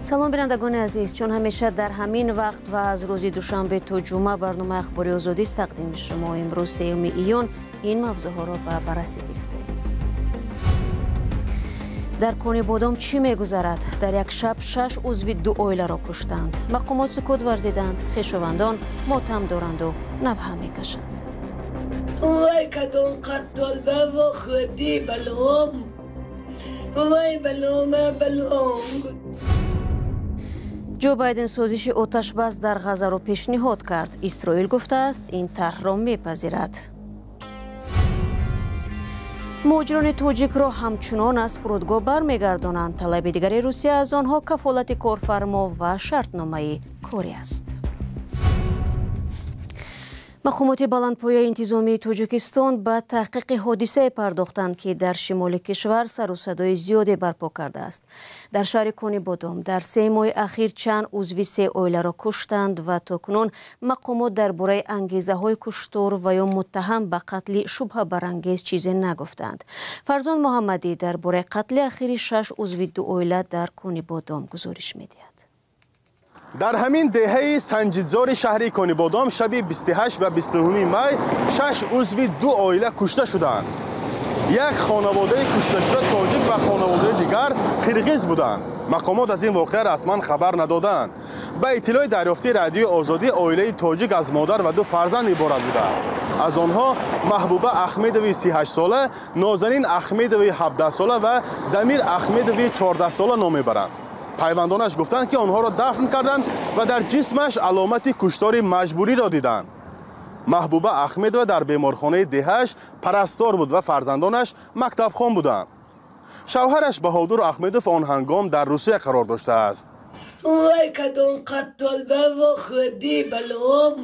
Салом, бинандагони азиз. Чун ҳамеша дар ҳамин вақт ва аз рӯзи душанбе то ҷумъа барномаи Ахбори Озодист тақдими шумо. Имрӯз 3 июн ин мавзӯъҳоро ба баррасӣ гирифтаем. Дар Конибодом чӣ мегузарад? Дар як шаб 6 узви ду оиларо куштанд. Мақомот сукут варзиданд, хешовандон мотам доранду навҳа мекашанд. Вай кадом қаттол ба вохӯди балом, вай балома балом. Ҷо Байден созиши оташбас дар Ғазаро пешниҳод кард. Исроил гуфтааст, ин тарҳро мепазирад. Муҳоҷирони тоҷикро ҳамчунон аз фурудгоҳ бармегардонанд. Талаби дигари Русия аз онҳо кафолати корфармо ва шартномаи корӣ аст. Мақомоти баландпояи интизомии Тоҷикистон ба таҳқиқи ҳодисае пардохтанд, ки дар шимоли кишвар сару садои зиёде барпо кардааст. Дар шаҳри Конибодом дар 3 моҳи ахир чанд узви 3 оиларо куштанд ва то кунун мақомот дар бораи ангезаҳои куштор ва ё муттаҳам ба қатли шубҳабарангез чизе нагуфтанд. Фарзон Муҳаммадӣ дар бораи қатли ахири 6 узви ду оила дар Конибодом гузориш медиҳад. Дар ҳамин деҳаи Санҷидзори шаҳри Конибодом шаби 28 ва 29 май 6 узви ду оила кушта шуданд. Як хонаводаи кушташуда тоҷик ва хонаводаи дигар қирғиз буданд. Мақомот аз ин воқеа расман хабар надоданд. Ба иттилои дарёфтии Радиои Озодӣ, оилаи тоҷик аз модар ва ду фарзанд иборат будааст. Аз онҳо Маҳбуба Ахмедови 38сола, Нозанин Ахмедови 17сола ва Дамир Ахмедови 14сола ном мебаранд. Пайвандонаш гуфтанд, ки онҳоро дафн карданд ва дар ҷисмаш аломати куштори маҷбуриро диданд. Маҳбуба Ахмедова дар беморхонаи деҳаш парастор буд ва фарзандонаш мактабхон буданд. Шавҳараш Баҳодур Ахмедов он ҳангом дар Русия қарор доштааст. Вай кадом қаттол ба вохӯди балом,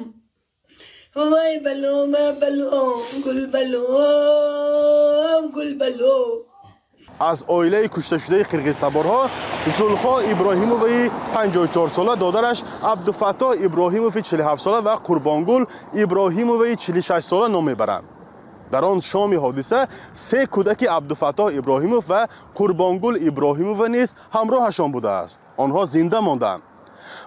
вай балома балом, гул балом, гул балом. Аз оилаи кушташудаи қирғизтаборҳо Зулхо Иброҳимоваи 54сола, додараш Абдуфаттоҳ Иброҳимови 47сола ва Қурбонгул Иброҳимоваи 46сола ном мебаранд. Дар он шоми ҳодиса 3 кӯдаки Абдуфаттоҳ Иброҳимов ва Қурбонгул Иброҳимова низ ҳамроҳашон будааст. Онҳо зинда монданд.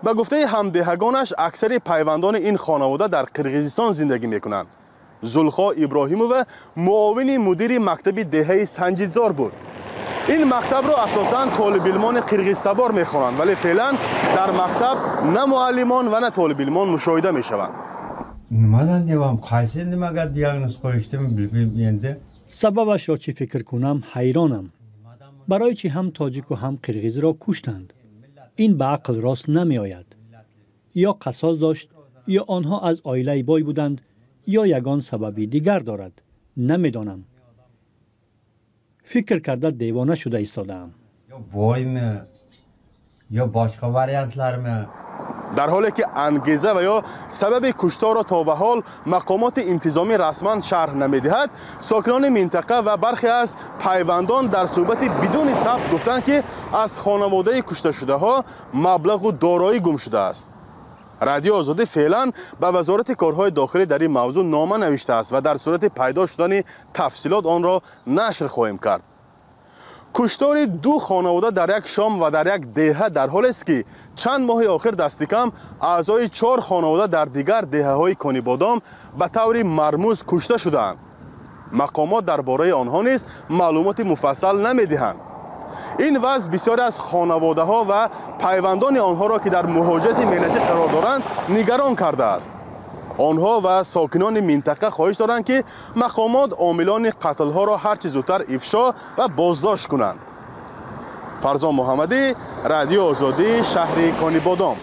Ба гуфтаи ҳамдеҳагонаш, аксари пайвандони ин хонавода дар Қирғизистон зиндагӣ мекунанд. Зулхо Иброҳимова муовини мудири мактаби деҳаи Санҷидзор буд. Ин мактабро асосан толибилмони қирғизтабор мехонанд, вале феълан дар мактаб на муаллимон ва на толибилмон мушоҳида мешаванд. Nimadan devam, qaysi nimaga диагноз qo'yishdimi bilmayman endi. Сабабашро чӣ фикр кунам, ҳайронам. Барои чӣ ҳам тоҷику ҳам қирғизро куштанд? Ин ба ақл рост намеояд. Ё қасос дошт, ё онҳо аз оилаи бой буданд, ё ягон сабаби дигар дорад. Намедонам. Фикр карда девона шуда истодаам. Yo boymi, yo boshqa variantlarmi? Дар ҳоле ки ангеза ва ё сабаби кушторро то ба ҳол мақомоти интизомӣ расман шарҳ намедиҳад, сокинони минтақа ва бархе аз пайвандон дар суҳбати бидуни сабт гуфтанд, ки аз хонаводаи кушташудаҳо маблағу дороӣ гум шудааст. Радиои Озодӣ феълан ба Вазорати корҳои дохилӣ дар ин мавзӯъ нома навиштааст ва дар сурати пайдо шудани тафсилот онро нашр хоҳем кард. Куштори ду хонавода дар як шом ва дар як деҳа дар ҳолест, ки чанд моҳи охир дастикам аъзои 4 хонавода дар дигар деҳаҳои Конибодом ба таври мармуз кушта шудаанд. Мақомот дар бораи онҳо низ маълумоти муфассал намедиҳанд. Ин вазъ бисёре аз хонаводаҳо ва пайвандони онҳоро, ки дар муҳоҷирати меҳнатӣ қарор доранд, нигарон кардааст. Онҳо ва сокинони минтақа хоҳиш доранд, ки мақомот омилони қатлҳоро ҳарчи зудтар ифшо ва боздошт кунанд. Фарзон Муҳаммадӣ, Радиои Озодӣ, шаҳри Конибодом.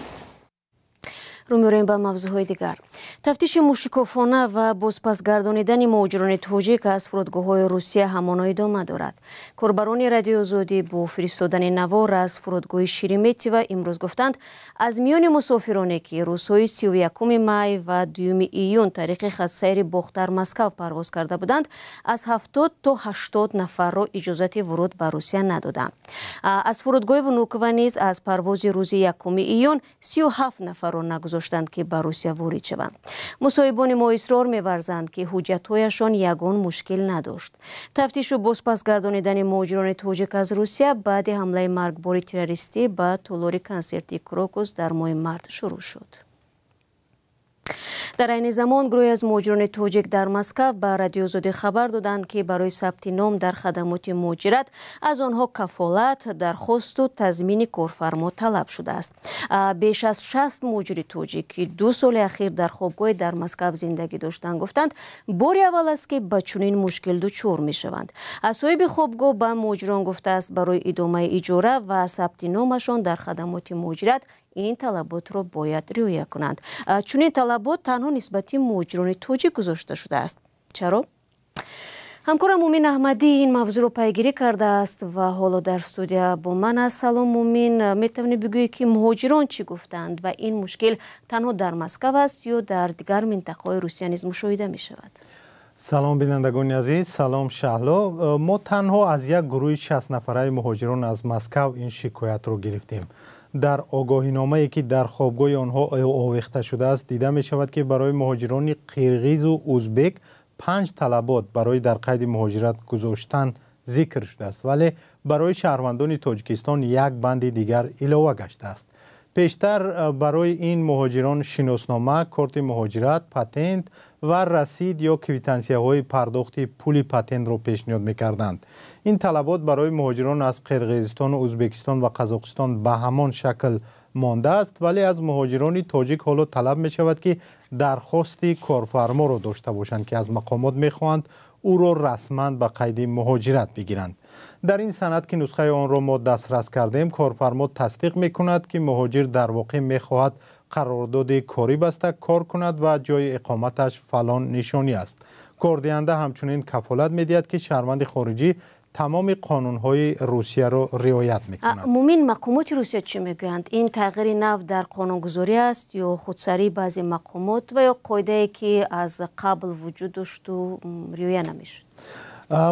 Рӯ меорем ба мавзӯъҳои дигар. Тафтиши мушикофона ва бозпасгардонидани муҳоҷирони тоҷик аз фурудгоҳҳои Русия ҳамоно идома дорад. Корбарони Радиои Озодӣ бо фиристодани навор аз фурудгоҳи Шереметьево имрӯз гуфтанд, аз миёни мусофироне, ки рӯзҳои 31 май ва 2 июн тариқи хатсайри Бохтар Москав парвоз карда буданд, аз 70 то 80 нафарро иҷозати вуруд ба Русия надоданд. Аз фурудгоҳи Внуково низ аз парвози рӯзи 1 июн 37 нафарро нагузоштанд, ки ба Русия ворид шаванд. Мусоҳибони мо исрор меварзанд, ки ҳуҷҷатҳояшон ягон мушкил надошт. Тафтишу бозпасгардонидани муҳоҷирони тоҷик аз Русия баъди ҳамлаи маргбори террористӣ ба толори консертии Крокус дар моҳи март шурӯъ шуд. Дар айни замон гурӯҳе аз муҳоҷирони тоҷик дар Москав ба Радиои Озодӣ хабар доданд, ки барои сабти ном дар хадамоти муҳоҷират аз онҳо кафолат, дархосту тазмини корфармо талаб шудааст. Беш аз 60 муҳоҷири тоҷик, ки 2 соли ахир дар хобгоҳе дар Москав зиндагӣ доштанд, гуфтанд, бори аввал аст, ки ба чунин мушкил дучор мешаванд. Соҳиби хобгоҳ ба муҳоҷирон гуфтааст, барои идомаи иҷора ва сабти номашон дар хадамоти муҳоҷират ин талаботро бояд риоя кунанд. Чунин талабот танҳо нисбати муҳоҷирони тоҷик гузошта шудааст. Чаро? Ҳамкорам Мумин Аҳмадӣ ин мавзӯъро пайгирӣ кардааст ва ҳоло дар студия бо ман аст. Салом, Мумин, метавонӣ бигӯӣ, ки муҳоҷирон чӣ гуфтанд ва ин мушкил танҳо дар Москав аст ё дар дигар минтақаҳои Русия низ мушоҳида мешавад? Салом, бинандагони азиз, салом, Шаҳло. Мо танҳо аз як гурӯҳи 60 нафараи муҳоҷирон аз Москав ин шикоятро гирифтем. Дар огоҳиномае, ки дар хобгоҳи онҳо овехта шудааст, дида мешавад, ки барои муҳоҷирони қирғизу узбек 5 талабот барои дар қайди муҳоҷират гузоштан зикр шудааст, вале барои шаҳрвандони Тоҷикистон як банди дигар илова гаштааст. Пештар барои ин муҳоҷирон шиноснома, корти муҳоҷират, патент ва расид ё квитансияҳои пардохти пули патентро пешниҳод мекарданд. Ин талабот барои муҳоҷирон аз Қирғизистону Узбекистон ва Қазоқистон ба ҳамон шакл мондааст, вале аз муҳоҷирони тоҷик ҳоло талаб мешавад, ки дархости корфарморо дошта бошанд, ки аз мақомот мехоҳанд ӯро расман ба қайди муҳоҷират бигиранд. Дар ин санад, ки нусхаи онро мо дастрас кардем, корфармо тасдиқ мекунад, ки муҳоҷир дар воқеъ мехоҳад қарордоди корӣ баста кор кунад ва ҷои иқоматаш фалон нишонӣ аст. Кордиҳанда ҳамчунин кафолат медиҳад, ки шаҳрванди хориҷӣ тамоми қонунҳои Русияро риоят мекунад. Мумин, мақомоти Русия чӣ мегӯянд? Ин тағйири нав дар қонунгузорӣ аст ё худсарии баъзе мақомот ва ё қоидае, ки аз қабл вуҷуд дошту риоя намешуд?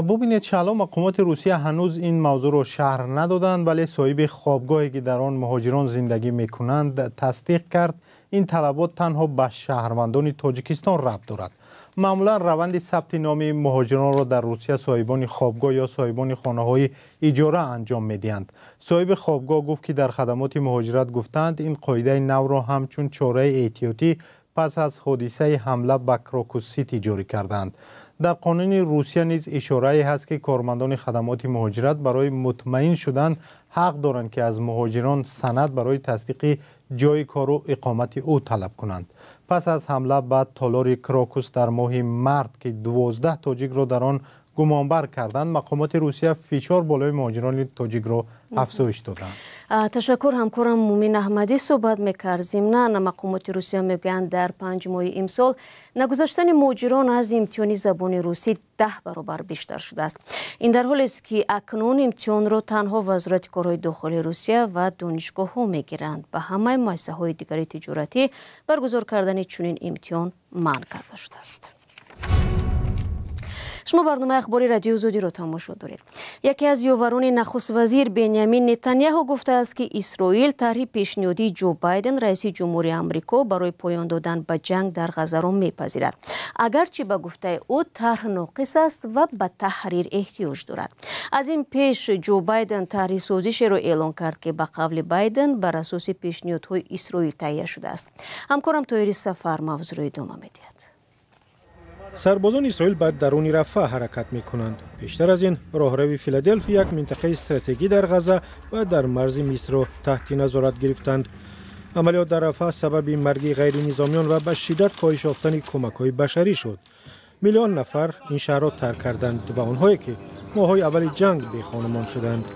Бубинед, Шаҳло, мақомоти Русия ҳанӯз ин мавзӯъро шарҳ надоданд, вале соҳиби хобгоҳе, ки дар он муҳоҷирон зиндагӣ мекунанд, тасдиқ кард, ин талабот танҳо ба шаҳрвандони Тоҷикистон рабт дорад. Маъмулан раванди сабти номи муҳоҷиронро дар Русия соҳибони хобгоҳ ё соҳибони хонаҳои иҷора анҷом медиҳанд. Соҳиби хобгоҳ гуфт, ки дар хадамоти муҳоҷират гуфтанд, ин қоидаи навро ҳамчун чораи эҳтиётӣ пас аз ҳодисаи ҳамла ба Крокус Сити ҷорӣ карданд. Дар қонуни Русия низ ишорае ҳаст, ки кормандони хадамоти муҳоҷират барои мутмаин шудан ҳақ доранд, ки аз муҳоҷирон санад барои тасдиқи ҷои кору иқомати ӯ талаб кунанд. Пас аз ҳамла ба толори Крокус дар моҳи март, ки 12 тоҷикро дар он гумонбар карданд, мақомоти Русия фишор болои муҳоҷирони тоҷикро афзоиш доданд. Ташаккур, ҳамкорам Мумин Аҳмадӣ суҳбат мекард. Зимнан, мақомоти Русия мегӯянд, дар 5 моҳи имсол нагузаштани муҳоҷирон аз имтиҳони забони русӣ 10 баробар бештар шудааст. Ин дар ҳолест, ки акнун имтиҳонро танҳо Вазорати корҳои дохилии Русия ва донишгоҳҳо мегиранд. Ба ҳамаи муассисаҳои дигари тиҷоратӣ баргузор кардани чунин имтиҳон манъ карда шудааст. Шумо барномаи ахбори Радиои Озодиро тамошо доред. Яке аз ёварони нахуствазир Бенямин Нетаняҳу гуфтааст, ки Исроил тарҳи пешниҳодии Ҷо Байден, раиси ҷумҳури Амрико, барои поён додан ба ҷанг дар Ғазаро мепазирад. Агарчи ба гуфтаи ӯ тарҳ ноқис аст ва ба таҳрир эҳтиёҷ дорад. Аз ин пеш Ҷо Байден тарҳи созишеро эълон кард, ки ба қавли Байден бар асоси пешниҳодҳои Исроил таҳия шудааст. Ҳамкорам Тоҳири Сафар мавзӯъро идома медиҳад. Сарбозони Исроил ба даруни Рафаҳ ҳаракат мекунанд. Пештар аз ин роҳрави Филаделфия, як минтақаи стратегӣ дар Ғаза ва дар марзи Мисрро таҳти назорат гирифтанд. Амалиёт дар Рафаҳ сабаби марги ғайринизомиён ва ба шиддат коҳиш ёфтани кӯмакҳои башарӣ шуд. Миллион нафар ин шаҳрро тарк карданд ва онҳое, ки моҳҳои аввали ҷанг бехонумон шуданд.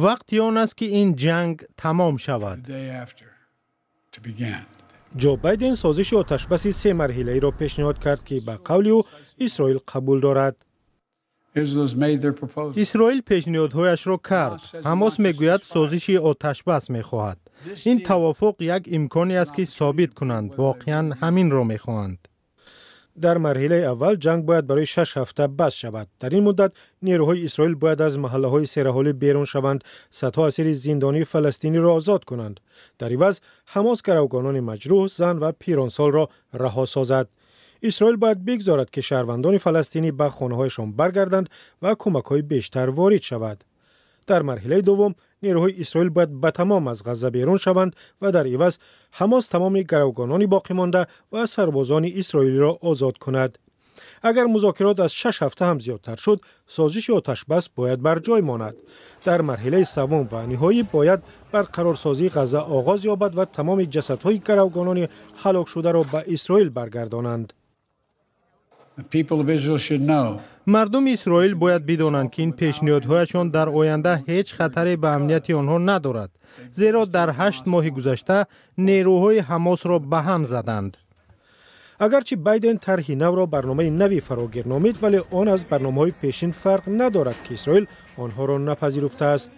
Вақти он аст, ки ин ҷанг тамом шавад. Ҷо Байден созиши оташбаси се марҳилаиро пешниҳод кард, ки ба қавли ӯ Исроил қабул дорад. Исроил пешниҳодҳояшро кард. Ҳамос мегӯяд, созиши оташбас мехоҳад. Ин тавофуқ як имконе аст, ки собит кунанд, воқеан ҳаминро мехоҳанд. Дар марҳилаи аввал ҷанг бояд барои 6 ҳафта бас шавад. Дар ин муддат нерӯҳои Исроил бояд аз маҳаллаҳои сераҳолӣ берун шаванд, садҳо асири зиндонии фаластиниро озод кунанд. Дар иваз Ҳамос гаравгонони маҷрӯҳ, зан ва пиронсолро раҳо созад. Исроил бояд бигзорад, ки шаҳрвандони фаластинӣ ба хонаҳояшон баргарданд ва кӯмакҳои бештар ворид шавад. Дар марҳилаи дуввум нерӯҳои Исроил бояд ба тамом аз Ғазза берун шаванд ва дар иваз Ҳамос тамоми гаравгонони боқимонда ва сарбозони исроилиро озод кунад. Агар музокирот аз 6 ҳафта ҳам зиёдтар шуд, созиши оташбас бояд бар ҷой монад. Дар марҳилаи севум ва ниҳоӣ бояд барқарорсозии Ғазза оғоз ёбад ва тамоми ҷасадҳои гаравгонони ҳалокшударо ба Исроил баргардонанд. Мардуми Исроил бояд бидонанд, ки ин пешниҳодҳояшон дар оянда ҳеҷ хатаре ба амнияти онҳо надорад, зеро дар 8 моҳи гузашта нерӯҳои Ҳамосро ба ҳам заданд. Агарчи Байден тарҳи навро барномаи нави фарогир номид, вале он аз барномаҳои пешин фарқ надорад, ки Исроил онҳоро напазируфтааст.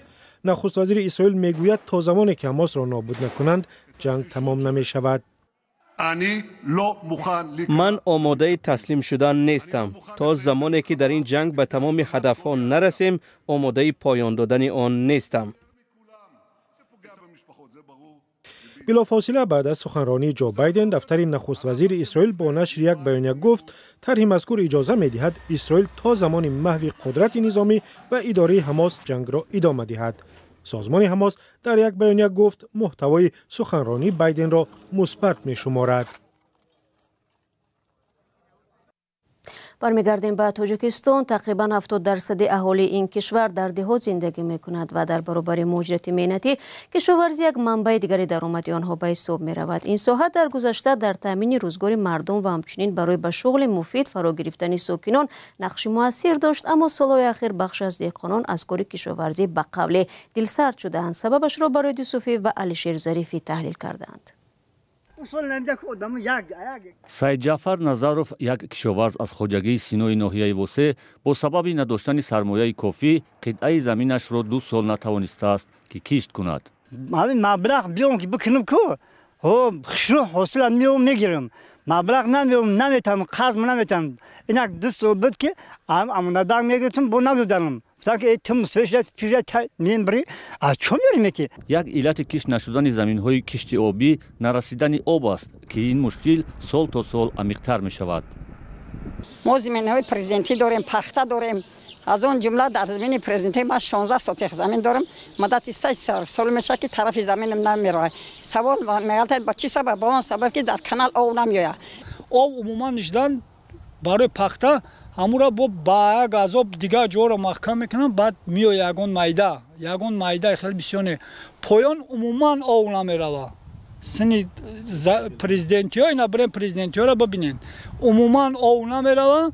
Нахуст вазири Исроил мегӯяд, то замоне ки Ҳамосро нобуд накунанд, ҷанг тамом намешавад. Ман омодаи таслим шудан нестам. То замоне ки дар ин ҷанг ба тамоми ҳадафҳо нарасем, омодаи поён додани он нестам. Билофосила баъд аз суханронии Ҷо Байден, дафтари нахуствазири Исроил бо нашри як баёния гуфт, тарҳи мазкур иҷоза медиҳад Исроил то замони маҳви қудрати низомӣ ва идораи Ҳамос ҷангро идома диҳад. Созмони Ҳамос дар як баёния гуфт, муҳтавои суханронии Байденро мусбат мешуморад. Бармегардем ба Тоҷикистон. Тақрибан 70% аҳолии ин кишвар дар деҳот зиндагӣ мекунад ва дар баробари муҳоҷирати меҳнатӣ кишоварзӣ як манбаи дигари даромади онҳо ба ҳисоб меравад. Ин соҳа дар гузашта дар таъмини рӯзгори мардум ва ҳамчунин барои ба шуғли муфид фаро гирифтани сокинон нақши муассир дошт, аммо солҳои ахир бахш аз деҳқонон аз кори кишоварзӣ ба қавле дилсард шудаанд. Сабабашро барои Юсуфӣ ва Алишер Зарифӣ таҳлил кардаанд. Сайдҷаъфар Назаров, як кишоварз аз хоҷагии Синои ноҳияи Восе, бо сабаби надоштани сармояи кофӣ қитъаи заминашро 2 сол натавонистааст, ки кишт кунад. Маблағ биём ки бикунам ку, хушрӯ ҳосила меом мегирам. Маблағ намеом, наметавонам, қарз наметавонам. Инак 2 сол буд, ки амонатбанк мегирифтам, бо надоданам. Як иллати кишт нашудани заминҳои кишти обӣ нарасидани об аст, ки ин мушкил сол то сол амиқтар мешавад. Мо заминҳои президентӣ дорем, пахта дорем. Аз он ҷумла дар замини президентӣ ман 16 сотих замин дорам. Муддати 3 сол мешавад, ки тарафи заминам намеравад. Савол меғалтад, ба чӣ сабаб? Ба он сабаб, ки дар канал об намеояд. Об умуман нишдан барои пахта ҳамура бо ба як азоб дигар ҷоро маҳкам мекунам, баъд меояд ягон майда хеле бисёр не. Поён умуман об намерава. Сини президентиҳо, ина бирем президентиҳоро бибинед, умуман об намерава.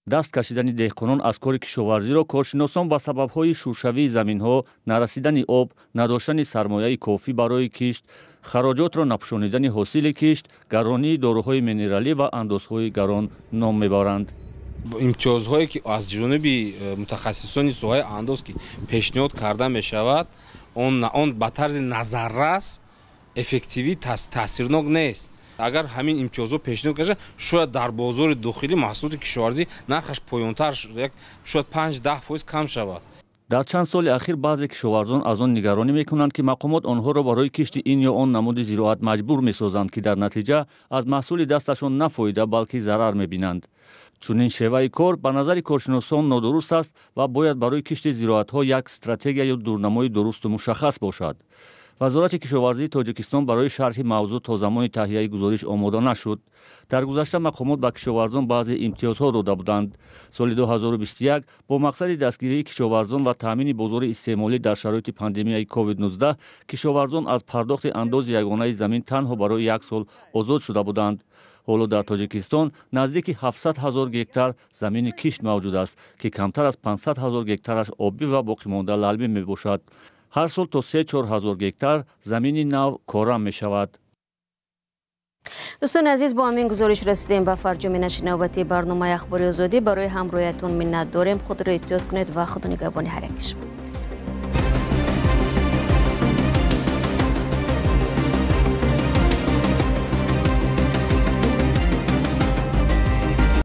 Даст кашидани деҳқонон аз кори кишоварзиро коршиносон ба сабабҳои шуршавии заминҳо, нарасидани об, надоштани сармояи кофӣ барои кишт, хароҷотро напӯшонидани ҳосили кишт, гаронии доруҳои минералӣ ва андозҳои гарон ном мебаранд. Имтиёзҳое, ки аз ҷониби мутахассисони соҳаи андоз ки пешниҳод карда мешавад, он ба тарзи назаррас эффективӣ таъсирнок нест. Агар ҳамин имтиёзҳо пешниҳод карда шавад, шояд дар бозори дохилӣ маҳсулоти кишоварзӣ нархаш поёнтар, шояд 5-10% кам шавад. Дар чанд соли ахир баъзе кишоварзон аз он нигаронӣ мекунанд, ки мақомот онҳоро барои кишти ин ё он намуди зироат маҷбур месозанд, ки дар натиҷа аз маҳсули дасташон на фоида, балки зарар мебинанд. Чунин шеваи кор ба назари коршиносон нодуруст аст ва бояд барои кишти зироатҳо як стратегия ё дурнамои дурусту мушаххас бошад. Вазорати кишоварзии Тоҷикистон барои шарҳи мавзӯъ то замони таҳияи гузориш омода нашуд. Дар гузашта мақомот ба кишоварзон баъзе имтиёзҳо дода буданд. Соли 2021 бо мақсади дастгирии кишоварзон ва таъмини бозори истеъмолӣ дар шароити пандемияи COVID-19 кишоварзон аз пардохти андози ягонаи замин танҳо барои 1 сол озод шуда буданд. Ҳоло дар Тоҷикистон наздики 700 000 гектар замини кишт мавҷуд аст, ки камтар аз 500 000 гектараш обӣ ва боқимонда лалмӣ мебошад. Ҳар сол то 3-4 ҳазор гектар замини нав корам мешавад. Дӯстони азиз, бо ҳамин гузориш расидем ба фарҷоми нашри навбатии барномаи Ахбори Озодӣ. Барои ҳамроҳиятон миннат дорем. Худро эҳтиёт кунед ва худонигаҳбони ҳар яки шумо.